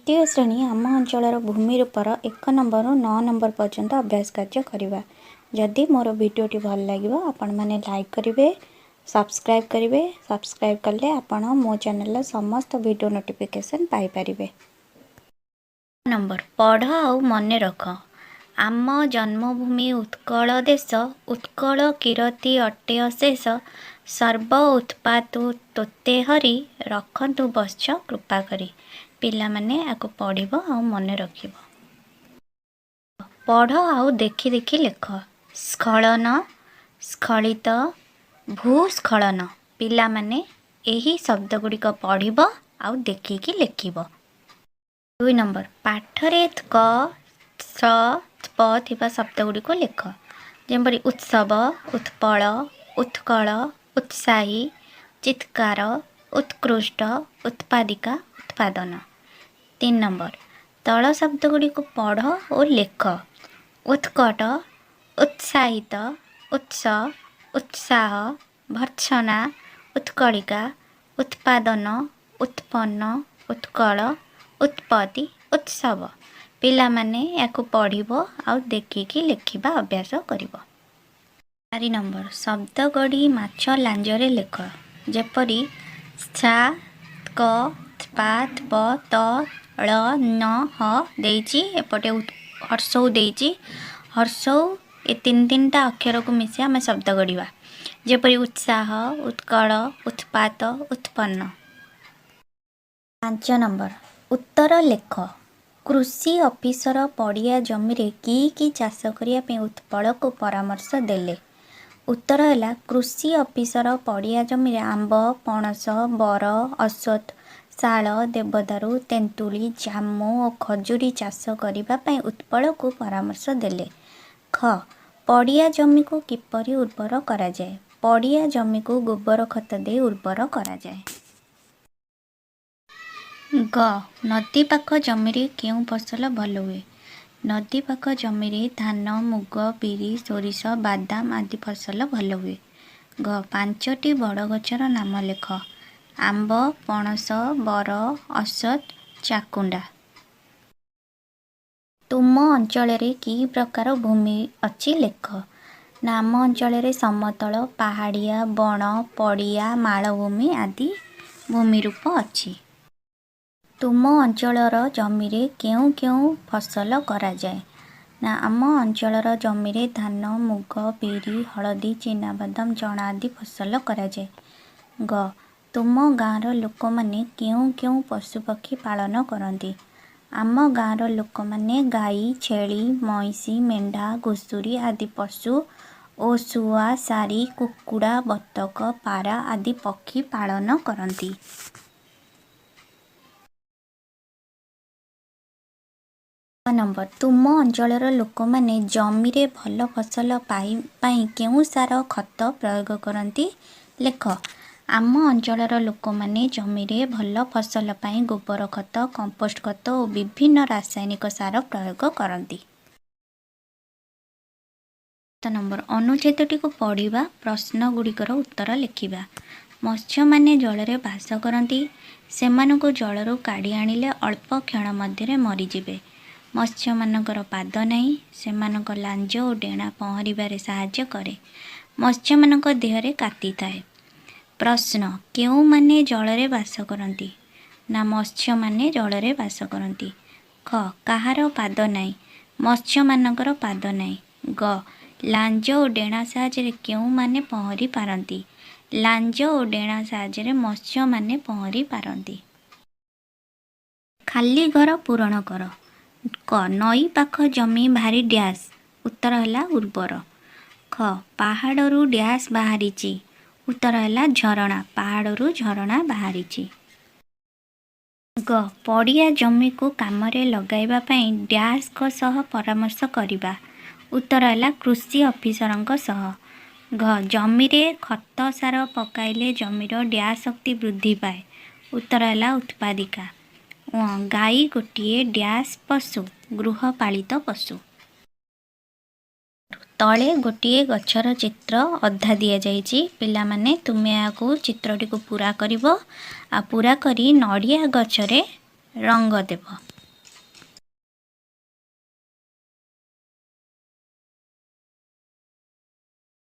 ତୃତୀୟ ଶ୍ରେଣୀ ଆମ ଅଞ୍ଚଳର ଭୂମି ରୂପର 1 ନମ୍ବରରୁ 9 ନମ୍ବର ପର୍ଯ୍ୟନ୍ତ ଅଭ୍ୟାସ କାର୍ଯ୍ୟ କରିବା। ଯଦି ମୋର ଭିଡ଼ିଓଟି ଭଲ ଲାଗିବ, ଆପଣମାନେ ଲାଇକ୍ କରିବେ, ସବସ୍କ୍ରାଇବ୍ କରିବେ। ସବସ୍କ୍ରାଇବ୍ କଲେ ଆପଣ ମୋ ଚ୍ୟାନେଲର ସମସ୍ତ ଭିଡ଼ିଓ ନୋଟିଫିକେସନ୍ ପାଇପାରିବେ। ନମ୍ବର, ପଢ଼ ଆଉ ମନେ ରଖ। ଆମ ଜନ୍ମଭୂମି ଉତ୍କଳ ଦେଶ, ଉତ୍କଳ କୀରତି ଅଟେ ଅଶେଷ। ସର୍ବ ଉତ୍ପାତୁ ତୋତେ ହରି ରଖନ୍ତୁ ବତ୍ସ କୃପା କରି। ପିଲାମାନେ, ଆକୁ ପଢ଼ିବ ଆଉ ମନେ ରଖିବ। ପଢ଼ ଆଉ ଦେଖି ଦେଖି ଲେଖ। ସ୍ଖଳନ, ସ୍ଖଳିତ, ଭୂସ୍ଖଳନ। ପିଲାମାନେ, ଏହି ଶବ୍ଦ ଗୁଡ଼ିକ ପଢ଼ିବ ଆଉ ଦେଖିକି ଲେଖିବ। 2 ନମ୍ବର, ପାଠରେ ତ୍କ, ସ, ତ୍ପ ଥିବା ଶବ୍ଦ ଗୁଡ଼ିକୁ ଲେଖ। ଯେପରି ଉତ୍ସବ, ଉତ୍ପଳ, ଉତ୍କଳ, ଉତ୍ସାହୀ, ଚିତ୍କାର, ଉତ୍କୃଷ୍ଟ, ଉତ୍ପାଦିକା, ଉତ୍ପାଦନ। 3 ନମ୍ବର, ତଳ ଶବ୍ଦ ଗୁଡ଼ିକୁ ପଢ଼ ଓ ଲେଖ। ଉତ୍କଟ, ଉତ୍ସାହିତ, ଉତ୍ସ, ଉତ୍ସାହ, ଭର୍ତ୍ସନା, ଉତ୍କଳିକା, ଉତ୍ପାଦନ, ଉତ୍ପନ୍ନ, ଉତ୍କଳ, ଉତ୍ପତ୍ତି, ଉତ୍ସବ। ପିଲାମାନେ, ୟାକୁ ପଢ଼ିବ ଆଉ ଦେଖିକି ଲେଖିବା ଅଭ୍ୟାସ କରିବ। 4 ନମ୍ବର, ଶବ୍ଦ ଗଢ଼ି ମାଛ ଲାଞ୍ଜରେ ଲେଖ। ଯେପରି ସା, ତ୍କ, ତ୍ପା, ତ୍ପ, ତ, ଳ, ନ, ହ ଦେଇଛି। ଏପଟେ ହର୍ସଉ ଦେଇଛି। ହର୍ସଉ ଏ ତିନି ତିନିଟା ଅକ୍ଷରକୁ ମିଶାଇ ଆମେ ଶବ୍ଦ ଗଢ଼ିବା। ଯେପରି ଉତ୍ସାହ, ଉତ୍କଳ, ଉତ୍ପାତ, ଉତ୍ପନ୍ନ। 5 ନମ୍ବର, ଉତ୍ତର ଲେଖ। କୃଷି ଅଫିସର ପଡ଼ିଆ ଜମିରେ କି କି ଚାଷ କରିବା ପାଇଁ ଉତ୍ପଳକୁ ପରାମର୍ଶ ଦେଲେ? ଉତ୍ତର ହେଲା, କୃଷି ଅଫିସର ପଡ଼ିଆ ଜମିରେ ଆମ୍ବ, ପଣସ, ବର, ଅଶ୍ୱତ୍ଥ, ଶାଳ, ଦେବଦାରୁ, ତେନ୍ତୁଳି, ଜାମୁ ଓ ଖଜୁରୀ ଚାଷ କରିବା ପାଇଁ ଉତ୍ପଳକୁ ପରାମର୍ଶ ଦେଲେ। ଖ, ପଡ଼ିଆ ଜମିକୁ କିପରି ଉର୍ବର କରାଯାଏ? ପଡ଼ିଆ ଜମିକୁ ଗୋବର ଖତ ଦେଇ ଉର୍ବର କରାଯାଏ। ଗ, ନଦୀ ପାଖ ଜମିରେ କେଉଁ ଫସଲ ଭଲ ହୁଏ? ନଦୀ ପାଖ ଜମିରେ ଧାନ, ମୁଗ, ବିରି, ସୋରିଷ, ବାଦାମ ଆଦି ଫସଲ ଭଲ ହୁଏ। ଘ, ପାଞ୍ଚଟି ବଡ଼ ଗଛର ନାମ ଲେଖ। ଆମ୍ବ, ପଣସ, ବର, ଅଶ୍ୱତ୍ଥ, ଚାକୁଣ୍ଡା। ତୁମ ଅଞ୍ଚଳରେ କି ପ୍ରକାର ଭୂମି ଅଛି ଲେଖ। ନା, ଆମ ଅଞ୍ଚଳରେ ସମତଳ, ପାହାଡ଼ିଆ, ବଣ, ପଡ଼ିଆ, ମାଳଭୂମି ଆଦି ଭୂମି ରୂପ ଅଛି। ତୁମ ଅଞ୍ଚଳର ଜମିରେ କେଉଁ କେଉଁ ଫସଲ କରାଯାଏ? ନା, ଆମ ଅଞ୍ଚଳର ଜମିରେ ଧାନ, ମୁଗ, ବିରି, ହଳଦୀ, ଚିନାବାଦାମ, ଚଣା ଆଦି ଫସଲ କରାଯାଏ। ଗ, ତୁମ ଗାଁର ଲୋକମାନେ କେଉଁ କେଉଁ ପଶୁପକ୍ଷୀ ପାଳନ କରନ୍ତି? ଆମ ଗାଁର ଲୋକମାନେ ଗାଈ, ଛେଳି, ମଇଁଷି, ମେଣ୍ଢା, ଘୁଷୁରୀ ଆଦି ପଶୁ ଓ ଶୁଆ, ଶାରୀ, କୁକୁଡ଼ା, ବତକ, ପାରା ଆଦି ପକ୍ଷୀ ପାଳନ କରନ୍ତି। ନମ୍ବର, ତୁମ ଅଞ୍ଚଳର ଲୋକମାନେ ଜମିରେ ଭଲ ଫସଲ ପାଇଁ କେଉଁ ସାର ଖତ ପ୍ରୟୋଗ କରନ୍ତି ଲେଖ। ଆମ ଅଞ୍ଚଳର ଲୋକମାନେ ଜମିରେ ଭଲ ଫସଲ ପାଇଁ ଗୋବର ଖତ, କମ୍ପୋଷ୍ଟ ଖତ ଓ ବିଭିନ୍ନ ରାସାୟନିକ ସାର ପ୍ରୟୋଗ କରନ୍ତି। ନମ୍ବର, ଅନୁଚ୍ଛେଦଟିକୁ ପଢ଼ିବା, ପ୍ରଶ୍ନ ଗୁଡ଼ିକର ଉତ୍ତର ଲେଖିବା। ମତ୍ସ୍ୟମାନେ ଜଳରେ ବାସ କରନ୍ତି। ସେମାନଙ୍କୁ ଜଳରୁ କାଢ଼ି ଆଣିଲେ ଅଳ୍ପ କ୍ଷଣ ମଧ୍ୟରେ ମରିଯିବେ। ମତ୍ସ୍ୟମାନଙ୍କର ପାଦ ନାହିଁ। ସେମାନଙ୍କ ଲାଞ୍ଜ ଓ ଡେଣା ପହଁରିବାରେ ସାହାଯ୍ୟ କରେ। ମତ୍ସ୍ୟମାନଙ୍କ ଦେହରେ କାତି ଥାଏ। ପ୍ରଶ୍ନ, କେଉଁମାନେ ଜଳରେ ବାସ କରନ୍ତି? ନା, ମତ୍ସ୍ୟମାନେ ଜଳରେ ବାସ କରନ୍ତି। ଖ, କାହାର ପାଦ ନାହିଁ? ମତ୍ସ୍ୟମାନଙ୍କର ପାଦ ନାହିଁ। ଗ, ଲାଞ୍ଜ ଓ ଡେଣା ସାହାଯ୍ୟରେ କେଉଁମାନେ ପହଁରି ପାରନ୍ତି? ଲାଞ୍ଜ ଓ ଡେଣା ସାହାଯ୍ୟରେ ମତ୍ସ୍ୟମାନେ ପହଁରି ପାରନ୍ତି। ଖାଲି ଘର ପୂରଣ କର। କ, ନଈ ପାଖ ଜମି ଭାରି ଡ୍ୟାସ୍। ଉତ୍ତର ହେଲା ଉର୍ବର। ଖ, ପାହାଡ଼ରୁ ଡ୍ୟାସ୍ ବାହାରିଛି। ଉତ୍ତର ହେଲା ଝରଣା। ପାହାଡ଼ରୁ ଝରଣା ବାହାରିଛି। ଗ, ପଡ଼ିଆ ଜମିକୁ କାମରେ ଲଗାଇବା ପାଇଁ ଡ୍ୟାସ୍ଙ୍କ ସହ ପରାମର୍ଶ କରିବା। ଉତ୍ତର ହେଲା କୃଷି ଅଫିସରଙ୍କ ସହ। ଘ, ଜମିରେ ଖତ ସାର ପକାଇଲେ ଜମିର ଡ୍ୟାସ୍ ଶକ୍ତି ବୃଦ୍ଧି ପାଏ। ଉତ୍ତର ହେଲା ଉତ୍ପାଦିକା। ଗାଈ ଗୋଟିଏ ଡ୍ୟାସ୍ ପଶୁ। ଗୃହପାଳିତ ପଶୁ। ତଳେ ଗୋଟିଏ ଗଛର ଚିତ୍ର ଅଧା ଦିଆଯାଇଛି। ପିଲାମାନେ, ତୁମେ ଏହାକୁ ଚିତ୍ରଟିକୁ ପୂରା କରିବ ଆଉ ପୂରା କରି ନଡ଼ିଆ ଗଛରେ ରଙ୍ଗ ଦେବ।